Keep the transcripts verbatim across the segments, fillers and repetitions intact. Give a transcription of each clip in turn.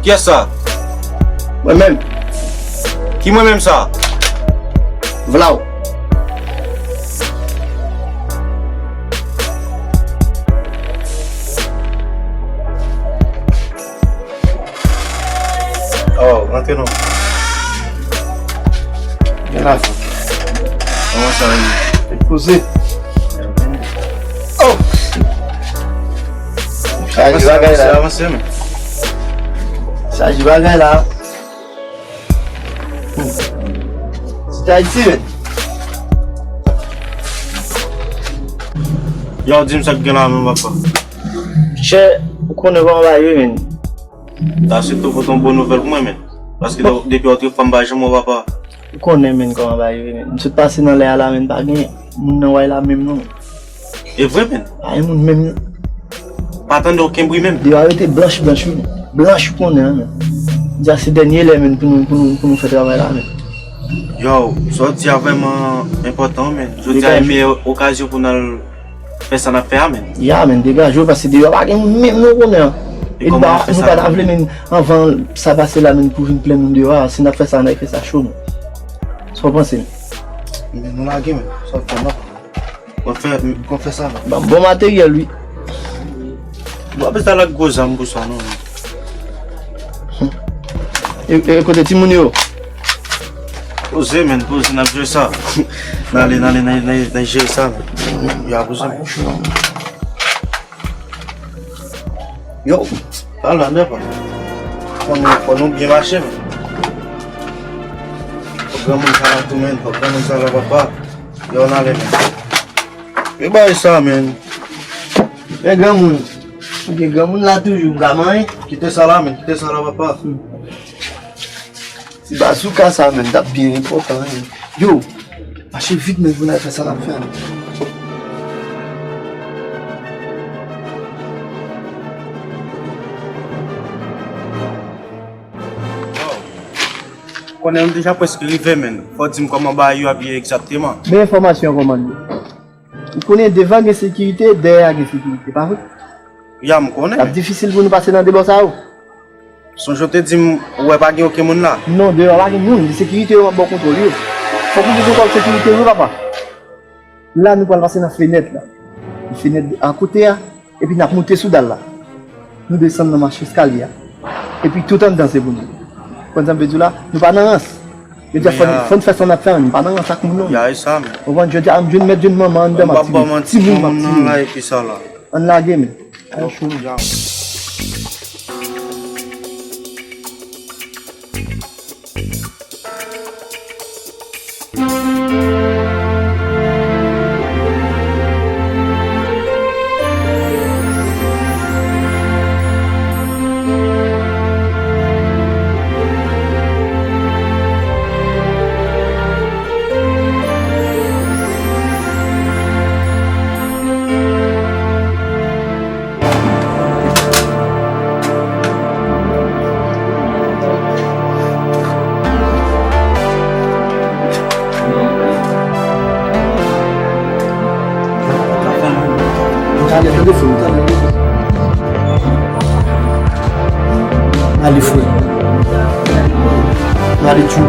Kiyès sa? Mwen menm. Ki mwen menm sa? Vla w. Oh, rantre non. Gen lajan. Kòman sa ye? Poze. Oh! Chaje bagay la. Avanse, avanse, men. Chaje bagay la. Hmm. Se Ayiti, men. Yo, di m sa k gen la menm, papa. Chè, ou konnen kòman bagay ye, men. Sa sitou pote yon bon nouvèl pou mwen, men. Paske depi w antre fanm pa janm wè w, papa. Ou konnen, men, kòman bagay ye, men. M sot pase nan lè a la, men, pa gen moun nan wè la menm, non. E vre, men. Pa gen moun menm, non. Pa tande okenn bri menm. Deyò a rete blanch, blanch, wi. Blanch, ou konnen, men. Di a se dènye lè, men, pou nou, pou nou, pou nou fè travay la, men. Yo, sa w di a vrèman enpòtan, men. Jodi a e meyè okazyon pou n al fè sa n ap fè a, men. Ya, men, degaje w, paske deyò pa gen moun menm, non, konnen an. E nou pa ta vle, men, anvan sa pase la, men, pou vin plen moun deyò a, si n ap fè sa, n a fè sa cho, men. Sa w panse, men? Men nou lage, men. Sa w fè, non. Konn fè, konn fè sa, men. Ban m bon materyèl, wi. Bon, apre sa, l ak gwo zam pou sa, non, men. E, e kote timoun yo? Poze, men, poze, n ap jere sa. N ale, n ale, n ale, n ale, n ale jere sa, men. Y a poze, men. Yo, pa la, nèpa. Fò nou, fò nou byen mache, men. Fò granmoun sa la tou, men. Fò granmoun sa la, papa. Yo, n ale, men. E bay sa, men. Men granmoun. Ou gen granmoun la toujou, m ka manyen. Kite sa la, men. Kite sa la, papa. Ti bazouka sa, men, t ap byen enpòtan, men. Yo, mache vit, men, pou n al fè sa n ap fè a, men. Konnen nou deja prèske rive, men. Fò w di m kòman bagay yo ap ye egzakteman. Men enfòmasyon kòman l ye. Ou konnen devan gen sekirite, dèyè a gen sekirite, pa vre? Ya, m konnen. L ap difisil pou nou pase nan de bò sa yo. Sonje w te di m, ou wè pa gen okenn moun la? Non, deyò pa gen moun, se sekirite yo m ap ba w kontwòl yo. Fòk ou bezwen kòb sekirite wi, papa. La, nou pral pase nan fenèt la. Fenèt akote a, epi n ap moute sou dal la. Nou desann nan mach eskalye a. Epi tout anndan se pou nou. Konn sa m vle di w la? Nou pa nan rans. Yo di a fò n, fò n fè sa n ap fè a, nou pa nan rans ak moun non. Ya, e sa, men. Ou konprann? Jodi a, m jwenn mèt, jwenn manman anndan, m ap tiye. Timoun, m ap tiye. Ann lage, men. Ay, cho. Talè, tande fò, talè. Ale, frè. Ale, tchou.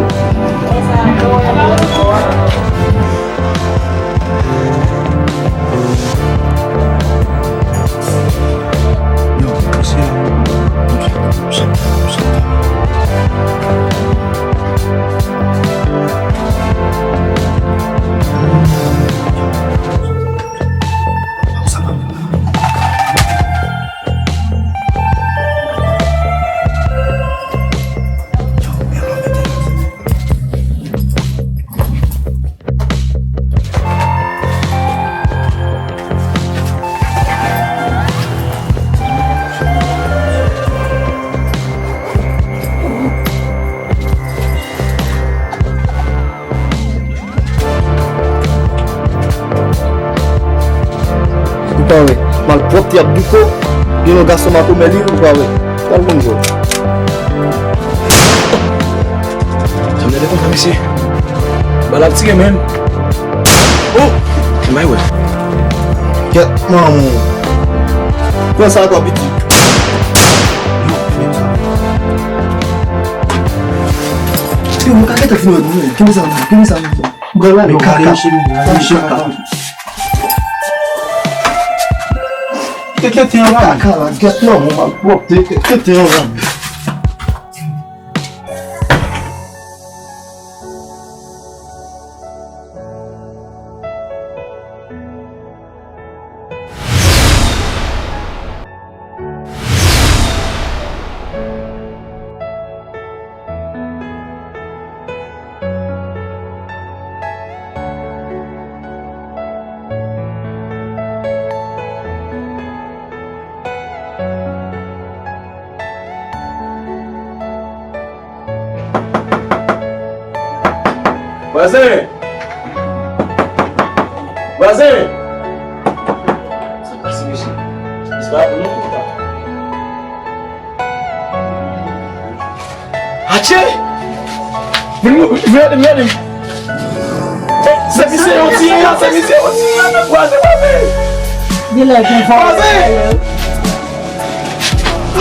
Pa wè. Malpwòpte ap douko. Gen yon gason makomè li, ou pa wè. Pral konn jwèt. Sa m gade konsa, mesye. Bal ap tire, menn. Oh! Anmay wè. Kèt, manman. Pran sa atò, pitit. Yo, mwen ka gentan fini wè nou, men. Kenbe sa, kenbe sa. Mwen pral ale, kaka. Mwen pral ale, kaka. Kete anba. Kaka la, gèt non, mwen pral pwòpte, kete anba. Vwazen! Vwazen! Sa pase, mesye? Misye pa vle non, konsa. Atye! Vin, vin, vin, vin, vin. Se misye yo tiye, se misye yo tiye, men vwazen, vwazen! Vwazen!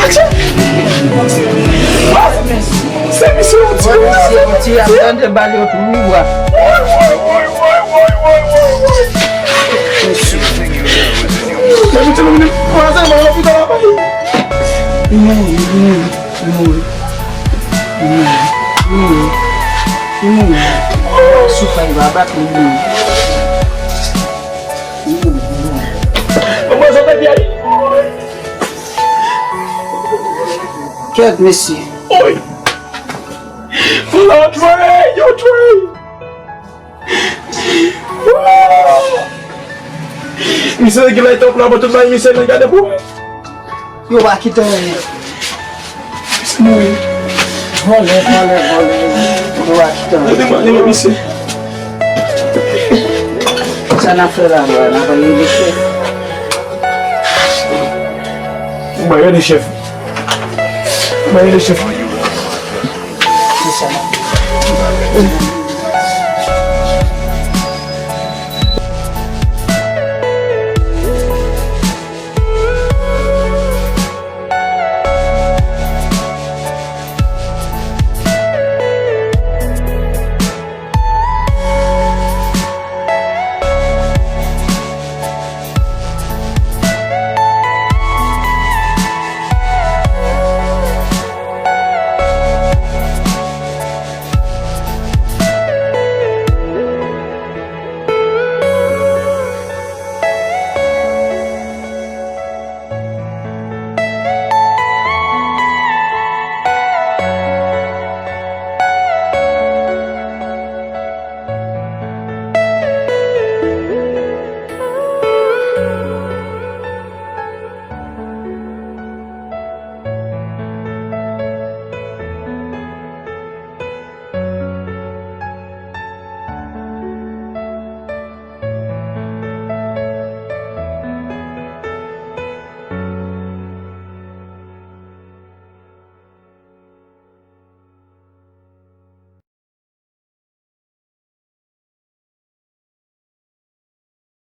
Atye! Se misye yo tiye. Misye yo tiye, ap tande bal yo tou wi bwa. Woy, woy, woy. Mesye. Mesye, nou vin kwaze, mwen lopital la, bay. Li mouri, li mouri, li mouri. Li mouri, li mouri, li mouri. Souf la, li va bat, li mouri. Li mouri, li mouri. Mwen, mwen, sa fè byen. Kèt, mesye. Oy! Fò la, yo twè, yo twè. Misye gen lè tanp la, bon, tout bagay misye nan gade pou. Yo pa kite anyen. Misye mouri. Vòlè, vòlè, vòlè. Yo pa kite anyen. Gade mwen, gade misye. Sa n ap fè la, bro? N ap rele chèf. Ou pa rele chèf. Ou pa rele chèf. Se sa.